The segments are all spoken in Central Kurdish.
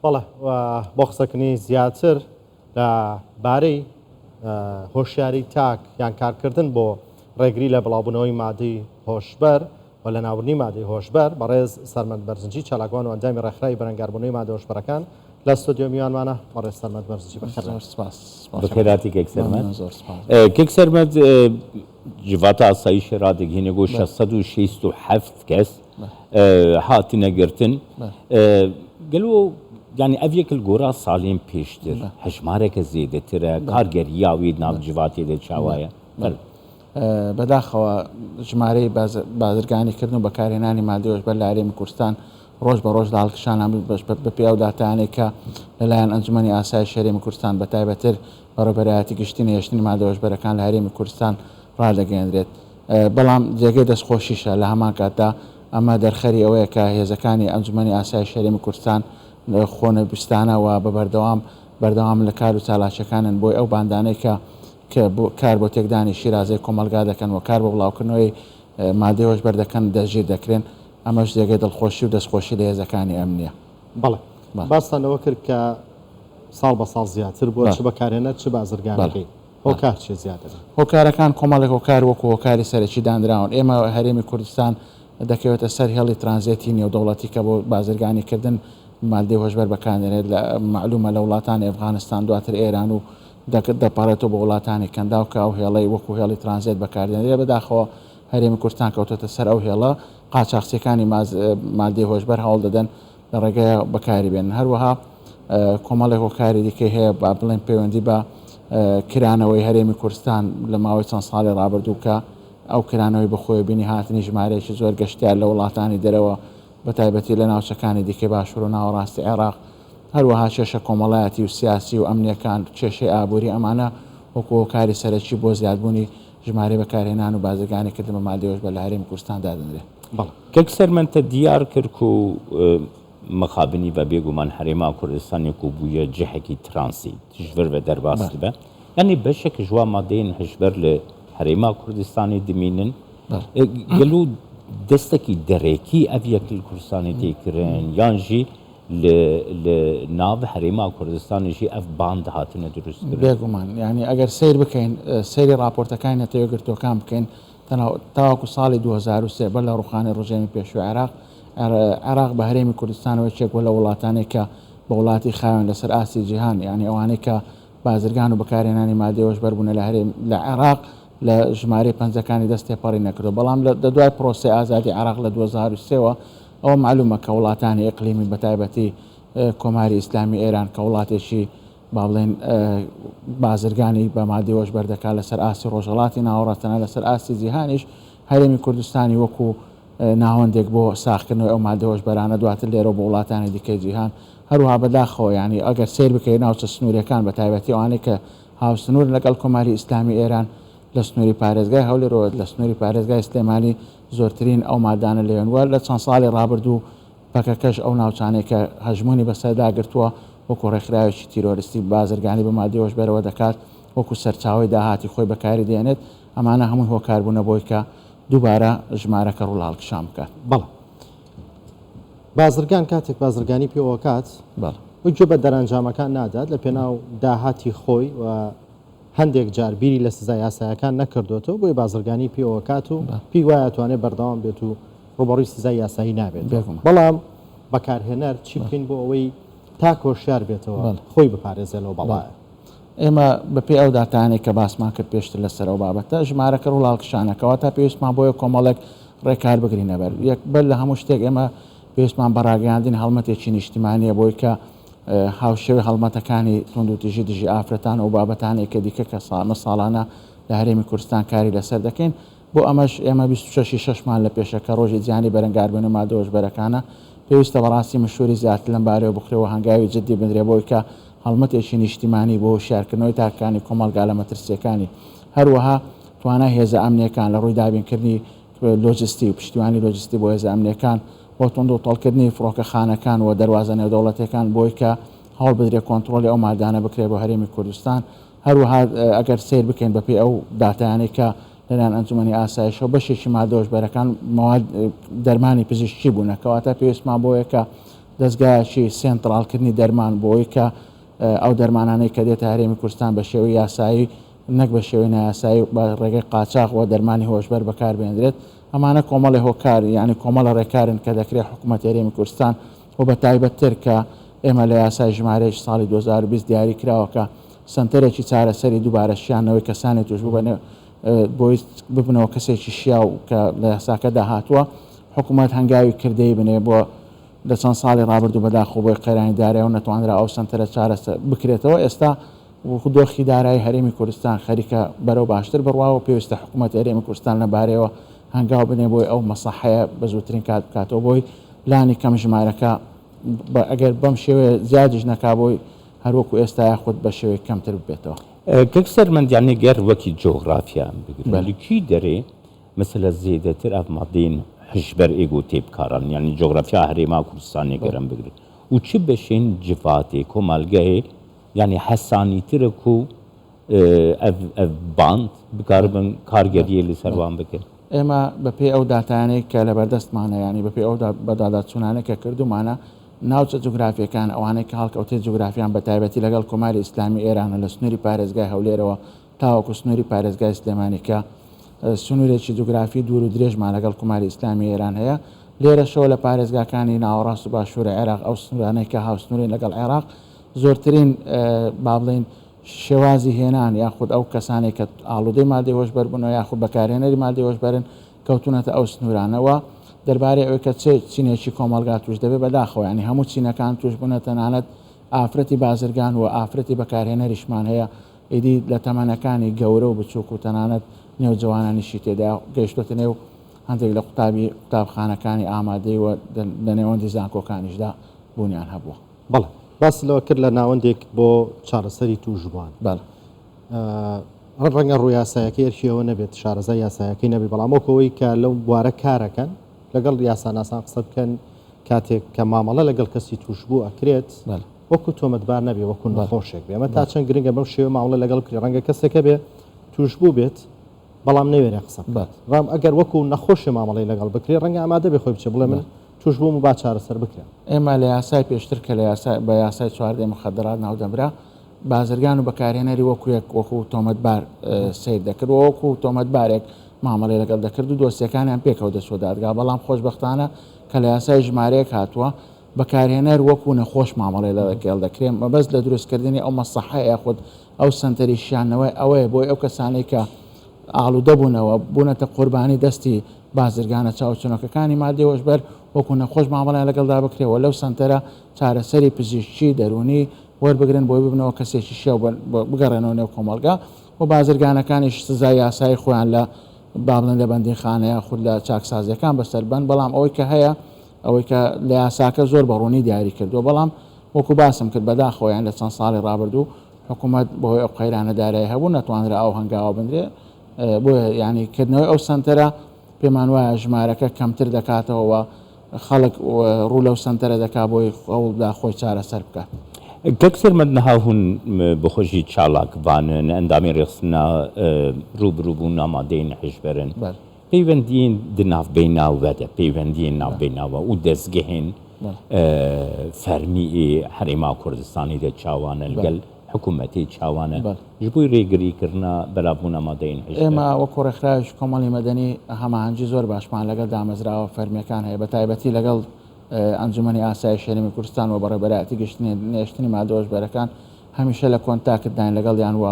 بەڵێ و بۆ قسەکردنی زیاتر لە بارەی هۆشیاری تاک یان کارکردن بۆ ڕێگری لە بڵاوبوونەوەی مادەی هۆشبەر و لەناوبردنی مادەی هۆشبەر، بەڕێز سەرمەد بەرزنجی چالاکوان و ئەندامی ڕێکخراوی بەرەنگاربوونەوەی مادە هۆشبەرەکان لە ستۆدیۆ میوانمانە. بەڕێز سەرمەد بەرزنجی بەخێر زۆر سپاس. بەخێرهاتی کاک سەرمەد. مەمنون زۆر سپاس. کاک سەرمەد جڤاتا ئاسایشی ڕادگهینێ گۆ 667 کەس هاتنە گرتن. گەلۆ یانی ئەڤ یەک ل گۆرا سالێن پێشتر هەژمارەکە زێدەترە، کارگەرییا وێ ناڤ جڤاتێ دە چاوایە؟ فەرموو. بەداخەوە ژمارەی بازرگانیکردن و بەکارهێنانی مادەی هۆشبەر لە هەرێمی کوردستان ڕۆژ بە ڕۆژ لە هەڵکشانە، بەپێی ئەو داتایانەی کە لەلایەن ئەنجومەنی ئاسایشی هەرێمی کوردستان بەتایبەتر بەڕێوەبەرایەتی گشتی نەهێشتنی مادە هۆشبەرەکان لە هەرێمی کوردستان ڕادەگەیەنرێت. بەڵام جێگەی دەستخۆشیشە لە هەمان کاتدا ئەمە دەرخەری ئەوەیە کە هێزەکانی ئەنجومەنی ئاسایشی هەرێمی کوردستان خۆنەویستانە و بە بەردەوام بەردەوامن لە کار و چالاکیەکانن بۆی ئەو باندانەی کە کە کار بۆ تێکدانی شیرازەی کۆمەڵگا دەکەن و کار بۆ بڵاوکردنەوەی مادەی هۆشبەر دەکەن دەستگیر دەکرێن، ئەمەش جێگەی دڵخۆشی و دەستخۆشی لە هێزەکانی ئەمنیە. بەڵێ باستان لەوە کرد کە ساڵ بە ساڵ زیاتر بووە چ بەکارهێنەر چ بازرگانەکەی، هۆکار چیە زیاد دەبێت؟ هۆکارەکان کۆمەڵێک هۆکار وەکو هۆکاری سەرەکی دانراون، ئێمە هەرێمی کوردستان دەکەوێتە سەر هێڵی ترانزێتی نێودەوڵەتی کە بۆ بازرگانی کردن مادەی هۆشبەر بەکاردێنرێت، لە مەعلومە لە وڵاتانی ئەفغانستان دواتر ئێران و دەپەڕێتەوە بۆ وڵاتانی کەنداو کە ئەو هێڵەی وەکو هێڵی ترانزێت بەکاردێنرێت، بەداخەوە هەرێمی کوردستان کەوتۆتە سەر ئەو هێڵە، قاچاخچیەکانی مادەی هۆشبەر هەوڵ دەدەن لە ڕێگەیە بەکاری بێنن. هەروەها کۆمەڵێک هۆکاری دیکەی هەیە با بڵێن پەیوەندی بە کرانەوەی هەرێمی کوردستان لە ماوەی چەند ساڵی ڕابردوو کە ئەو کرانەوەی بەخۆی بینی هاتنی ژمارەیەکی زۆر گەشتیار لە وڵاتانی دەرەوە بە تایبەتی لە ناوچەکانی دیکەی باشوور و ناوەڕاستی عێراق، هەروەها کێشە کۆمەڵایەتی و سیاسی و ئەمنییەکان، کێشەی ئابووری، ئەمانە وەکوو هۆکاری سەرەکی بۆ زیادبوونی ژمارەی بەکارهێنان و بازرگانیکردن بە مادەی هۆشبەر لە هەرێمی کوردستان دادەنرێ. بەڵێ. کەک سەرمەند تە دیار کرد کو مخابنی ڤە بێگومان هەرێما کوردستانێ کو بویە جهەکی ترانزیت ژ ڤر ڤە دەرباس دبە یانی بەشەک ژ وا مادەیێن هشبەر لە هەرێما کوردستانێ دمینن گەلو دەستەکی دەرەکی ئەڤ یەک ل کوردستانێ تێ کرن یان ژی لە لە ناڤ هەرێما کوردستانێ ژی ئەڤ باند هاتنە دروست کرن. بێگومان یانی ئەگەر سەیر بکەین سەیری ڕاپۆرتەکانی نەتەوە یەکگرتووەکان بکەین تەنها تاوەکو ساڵی 2003 بەر لە ڕووخانی ڕژێمی پێشووی عێراق، عێراق بە هەرێمی کوردستانەوە یەکێک بووە لە وڵاتانەی کە بە وڵاتی خاوێن لەسەر ئاستی جیهان، یانی ئەوانەی کە بازرگان و بەکارهێنانی مادەی هۆشبەر بوونە لە هەرێم لە عێراق لە ژمارەی پەنجەکانی دەست تێپەڕی نەکردووە، بەڵام لە دوای پرۆسەی ئازادی عێراق لە 2003 وە ئەوە مەعلومە کە وڵاتانی ئیقلیمی بەتایبەتی کۆماری ئیسلامی ئێران کە وڵاتێکی با بڵێین بازرگانی بە مادەی هۆشبەر دەکات لەسەر ئاستی ڕۆژهەڵاتی ناوەڕاست تەنانەت لەسەر ئاستی جیهانیش هەرێمی کوردستانی وەکو ناوەندێک بۆ ساغکردنەوەی ئەو مادە هۆشبەرانە دواتر لێرەوە بۆ وڵاتانی دیکەی جیهان هەروەها بەداخەوە یانی ئەگەر سەیر بکەیت ناوچە سنووریەکان بە تایبەتی ئەوانەی کە هاوسنوورن لەگەڵ کۆماری ئیسلامی ئێران لە سنووری پارێزگای هەولێرەوە لە سنووری پارێزگای سلێمانی زۆرترین ئەو مادانە لەوێن وە لە چەند ساڵی ڕابردوو پەکەکەش ئەو ناوچانەی کە هەژموونی بەسەردا گرتووە وەکو ڕێکخراوێکی تیرۆریستی بازرگانی بە مادەی هۆشبەرەوە دەکات، وەکو سەرچاوەی داهاتی خۆی بەکاری دێنێت، ئەمانە هەمووی هۆکار بوونە بۆی کە دووبارە ژمارەکە ڕوو لە هەڵکشان بکات. بەڵێ. بازرگان کاتێک بازرگانی پێوەکات بەڵێ. و گوێ بە دەرەنجامەکان نادات لە پێناو داهاتی خۆی و هەندێک جار بیری لە سزا یاسایەکان نەکردۆتەوە بۆیە بازرگانی پێوەکات و پێی وایە توانێت بەردەوام بێت و ڕووبەڕووی سزای یاسایی نابێت. بەڵام بەکارهێنەر چی بکەین بۆ ئەوەی تاک هۆشیار بێتەوە خۆی بپارێزێت لەو بەڵایە؟ ئێمە بەپێی ئەو داتایانەی کە باسمان کرد پێشتر لەسەر ئەو بابەتە، ژمارەکە ڕوو لە هەڵکشانە، کەواتە پێویستمان بۆیە کۆمەڵێک ڕێکار بگرینە بەر. یەک، بەر لە هەموو شتێک ئێمە پێویستمان بە ڕاگەیاندنی هەڵمەتێکی نیشتیمانییە بۆی کە هاوشێوەی هەڵمەتەکانی توندوتیژی دژی ئافرەتان و بابەتانێکە دیکە کە ساڵانە لە هەرێمی کوردستان کاری لەسەر دەکەین، بۆ ئەمەش ئێمە 26 ی شەشمان لە پێشە کە ڕۆژی جیهانی بەرەنگاربوونەوەی مادە هۆشبەرەکانە، پێویستە بەڕاستی مشوری زیاتر لەم بارەیەوە بخرێ و هەنگاوی جددی بنرێ بۆی کە هەڵمەتێکی نیشتیمانی بۆ هۆشیارکردنەوەی تاکەکانی کۆمەڵگا لە مەترسییەکانی هەروەها توانای هێزە ئەمنییەکان لە ڕووی دابینکردنی لۆجستی و پشتیوانی لۆجستی بۆ هێزە ئەمنییەکان و توندوتۆڵکردنی فڕۆکەخانەکان و دەروازە نێودەوڵەتییەکان بۆی کە هەوڵ بدرێ کۆنتڕۆڵی ئەو مادانە بکرێ بۆ هەرێمی کوردستان هەروەها ئەگەر سەیر بکەین بەپێی ئەو داتایانەی کە لەلایەن ئەنجومەنی ئاسایشەوە بەشێکی مادە هۆشبەرەکان مواد دەرمانی پزیشکی بوونە کەواتە پێویستمان بۆیە کە دەزگایەکی سێنتڕاڵکردنی دەرمان بۆی کە ئەو دەرمانانەی کە دێتە هەرێمی کوردستان بە شێوەی یاسایی نەک بە شێوەی نایاسایی بە ڕێگەی قاچاخ و دەرمانی هۆشبەر بەکار بهێندرێت. ئەمانە کۆمەڵێ هۆکار یانی کۆمەڵە ڕێکارن کە دەکرێت حکوومەتی هەرێمی کوردستان و بە تایبەتتر کە ئێمە لە یاسای ژمارەی ساڵی 2020 دیاری کراوە کە سەنتەرێکی چارەسەری دووبارە شیاندنەوەی کەسانی تووشبوو بە بۆی ببنەوە کەسێکی شیاو کە لە یاساکەدا هاتووە حکوومەت هەنگاوی کردەیی بنێ بۆ لە چەند ساڵی ڕابردوو بەداخەوە بۆی قەیرانی دارایی و نەتوانرا ئەو سەنتەرە چارەسەر بکرێتەوە ئێستا دۆخی دارایی هەرێمی کوردستان خەریکە بەرەو باشتر بڕوا و پێویستە حکوومەتی هەرێمی کوردستان لەمبارەیەوە هەنگاو بنێ بۆی ئەو مەسەحەیە بە زووترین کات بکاتەوە بۆی لانی کەم ژمارەکە ئەگەر بەم شێوەیە زیادیش نەکا بۆی هەروەکو ئێستا یاخود بە شێوەیەک کەمتر ببێتەوە. کاک سەرمەند یانی گەر وەکی جوغرافیا بگرین لە کی دەرێ مەسەلە زێدەتر ئەڤ مادەین هشبەر ئێگۆ تێ بکاران یانی جوغرافیا هەرێما کوردستانێ گەر ئەم بگرن و چ بەشێن جڤاتێ کۆمەلگەێ یانی هەسانیترە کو ئەڤ ئەڤ باند بکاربن کارگەریێ لە سەر وان بکەن. ئێمە بە پێی ئەو داتایانەی کە لە بەردەستمانە یانی بە پێی ئەو بەدواداچوونانەی کە کردوومانە ناوچە جوگرافییەکان ئەوانەی کە هەڵکەوتەی جوگرافیان بە تایبەتی لەگەڵ کۆماری ئیسلامی ئێرانە لە سنووری پارێزگای هەولێرەوە تاوەکو سنووری پارێزگای سلێمانی کە سنوورێکی جوگرافی دوور و درێژمان لەگەڵ کۆماری ئیسلامی ئێران هەیە، لێرەشەوە لە پارێزگاکانی ناوەڕاست و باشووری عێراق ئەو سنوورانەی کە هاوسنوورین لەگەڵ عێراق زۆرترین با بڵێین شێوازی هێنان یاخود ئەو کەسانەی کە ئاڵوودەی مادەی هۆشبەر بوون و یاخود بەکارهێنەری مادەی هۆشبەرن کەوتوونەتە ئەو سنوورانەوە. دەربارەی ئەوەی کە چ چینێکی کۆمەڵگا تووش دەبێت بەداخەوە یانی هەموو چینەکان تووش بوونە تەنانەت ئافرەتی بازرگان و ئافرەتی بەکارهێنەریشمان هەیە ئیدی لە تەمەنەکانی گەورە و بچووک و تەنانەت نێو جەوانانیشی تێدایە گەیشتۆتە نێو هەندێک لە قوتابی قوتابخانەکانی ئامادەی و لە نێوەندی زانکۆکانیشدا بوونیان هەبووە. بەڵێ باست لەوە کرد لە ناوەندێک بۆ چارەسەری تووشبووان. بەڵێ. ڕەنگە ڕوو یاسایەکەی ئەرکی ئەوە نەبێت شارەزای یاسایەکەی نەبێت بەڵام وەک ئەوەی کە لەو بوارە کارەکەن لەگەڵ یاساناسان قسە بکەن کاتێک کە مامەڵە لەگەڵ کەسی تووشبوو ئەکرێت وەکو تۆمەتبار نەبێ وەکو نەخۆشێک بێ ئەمە تا چەند گرنگە بەم شێوە مامەڵە لەگەڵ بکرێت ڕەنگە کەسێکە بێ تووشبوو بێت بەڵام نەوێرێ قسە بکات بەڵام ئەگەر وەکو نەخۆشێ مامەڵەی لەگەڵ بکرێ ڕەنگە ئامادە بێ خۆی بچێ بڵێ من تووش بووم و با چارەسەر بکرێم. ئێمە لە یاسای پێشتر کە لە یاسای بە یاسای چواردەی مخدرات ناودەبرا بازرگان و بەکارهێنەری وەکو یەک وەکو تۆمەتبار سەیر دەکرد و وەکو تۆمەتبارێک مامەڵەی لەگەڵ دەکرد و دۆسیەکانیان پێکەوە دەچووە دادگا بەڵام خۆشبەختانە کە لە یاسای ژمارەیەک هاتووە بەکارهێنەر وەکو نەخۆش مامەڵەی لەگەڵ دەکرێت مەبەست لە دروستکردنی ئەو مەسەحە یاخود ئەو سەنتەری شیاندنەوەی ئەوەیە بۆی ئەو کەسانەی کە ئاڵودە بوونەوە بوونەتە قوربانی دەستی بازرگانە چاوچنۆکەکانی مادەی هۆشبەر وەکو نەخۆش مامەڵەیان لەگەڵدا بکرێت و لەو سەنتەرە چارەسەری پزیشکی دەروونی وەربگرن بۆی ببنەوە کەسێکی شیاو بگەڕێنەوە نێو کۆمەڵگا و بازرگانەکانیش سزای یاسایی خۆیان لە با بڵێن لە بەندینخانە یاخود لە چاکسازیەکان بەسەر بەن بەڵام ئەوەی کە هەیە ئەوەی کە لە یاساکە زۆر بە ڕوونی دیاری کردووە بەڵام وەکو باسم کرد بەداخەوە یان لە چەند ساڵی ڕابردوو حکوومەت بەهۆی ئەو قەیرانە دارایی هەبوو نەتوانرا ئەو هەنگاوە بنرێ بۆیە یانی کردنەوەی ئەو سەنتەرە پێمان وایە ژمارەکە کەمتر دەکاتەوە و خەڵک ڕوو لەو سەنتەرە دەکات بۆی هەوڵبدا خۆی چارەسەر بکات. کاک سەرمەد نها هون بخۆ ژی چالاکڤانن، ئەندامی رێخستنا رووبرووبوونا مادەین هشبەرن. پەیوەندیین د ناڤبەینا وە دە، پەیوەندیین ناڤبەینا وە و دەزگهێن فەرمی ئێ هەرێما کوردستانی دە چاوانە لگەل حکوومەتێ چاوانە ژ بۆی رێگری کرنا بەلاڤبوونا مادەین هشبەر. ئێمە وەکوو ڕێکخراوێکی کۆمەڵی مەدەنی هەماهەنگی زۆر باشمان لەگەڵ دامەزراوە فەرمییەکان هەیە بەتایبەتی لەگەڵ ئەنجومەنی ئاسایش هەرێمی کوردستان و بەڕێوەبەرایەتی گشتی نێشتنی مادە هۆشبەرەکان هەمیشە لە کۆنتاکتداین لەگەڵیان و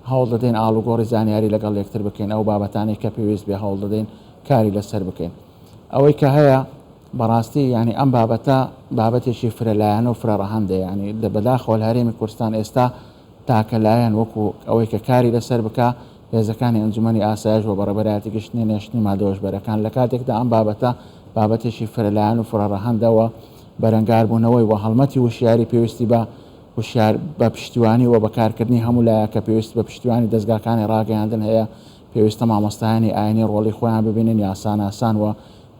هەوڵ دەدەین ئاڵوگۆڕی زانیاری لەگەڵ یەکتر بکەین، ئەو بابەتانەی کە پێویست بێ هەوڵ دەدەین کاری لەسەر بکەین. ئەوەی کە هەیە بەڕاستی یانی ئەم بابەتە بابەتێکی فرەلایەنە و فرەڕەهەندە یانی بەداخەوە لە هەرێمی کوردستان ئێستا تاکە لایەن وەکو ئەوەی کە کاری لەسەر بکا هێزەکانی ئەنجومەنی ئاسایش و بەڕێوەبەرایەتی گشتی نێشتنی مادە هۆشبەرەکان لە کاتێکدا ئەم بابەتە بابەتێکی فرەلایەن و فرەڕەهەندە و بەرەنگاربوونەوەی و هەڵمەتی وشیاری پێویستی بە وشیار بە پشتیوانی و بە کارکردنی هەموو لایەکە پێویستی بە پشتیوانی دەزگاکانی ڕاگەیاندن هەیە، پێویستە مامۆستایانی ئاینی ڕۆڵی خۆیان ببینن، یاساناسان و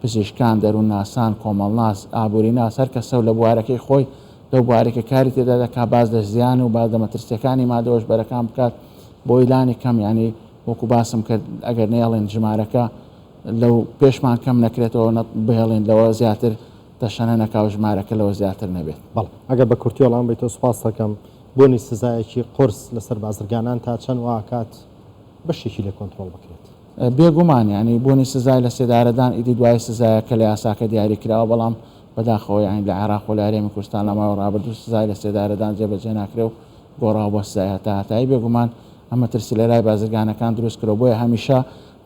پزیشکان، دەروونناسان، کۆمەڵناس، ئابووریناس، هەر کەسەو لە بوارەکەی خۆی لەو بوارەی کە کاری تێدا دەکات باس لە زیان و باس لە مەترسیەکانی مادە هۆشبەرەکان بکات بۆی لانی کەم یانی وەکو باسم کرد ئەگەر نەیەڵین ژمارەکە لەو پێشمان کەم نەکرێتەوە بهێڵین لەوە زیاتر. تەشەنە نەکا و ژمارەکە لەوە زیاتر نەبێت. بەڵێ ئەگەر بە کورتی وەڵام بەیتەوە سوپاست دەکەم. بوونی سزایەکی قورس لەسەر بازرگانان تا چەند وا ئەکات بەشێکی لێ کۆنترۆڵ بکرێت؟ بێگومان یانی بوونی سزای لە سێدارەدان ئیدی دوای سزایە کە لە یاساکە دیاری کراوە بەڵام بەداخەوە یانی لە عێراق و لە هەرێمی کوردستان لە ماوەی ڕابردوو سزای لە سێدارەدان جێبەجێ ناکرێ و گۆڕاوە بۆ سزای هەتاهەتایی بێگومان ئەمە ترسی لە لای بازرگانەکان دروست کردوە بۆیە هەمیشە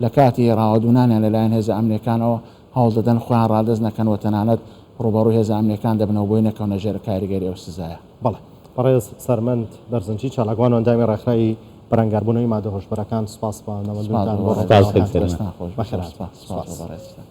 لە کاتی ڕاوەدوونانیان لە لایەن هێزە ئەمنیەکانەوە هەوڵ دەدەن خۆیان ڕادەست نەکەن و تەنانەت ڕووبەڕووی هێزە ئەمنیەکان دەبنەوە بۆی نەکەونە ژێر کاریگەری ئەو سزایە. بەڵێ بەڕێز سەرمەند بەرزنجی چالاکوان و ئەندامی ڕێکخراوی بەرەنگاربوونەوەی مادە هۆشبەرەکان سوپاس بە سوپاس نەوەندتان بۆ بۆ بەڕێزتان ڕوونکردنەوەکانتان. دەستتان خۆش بێت بەخێرهاتن سوپاس سوپاس بۆ سوپاس. بەڕێزتان.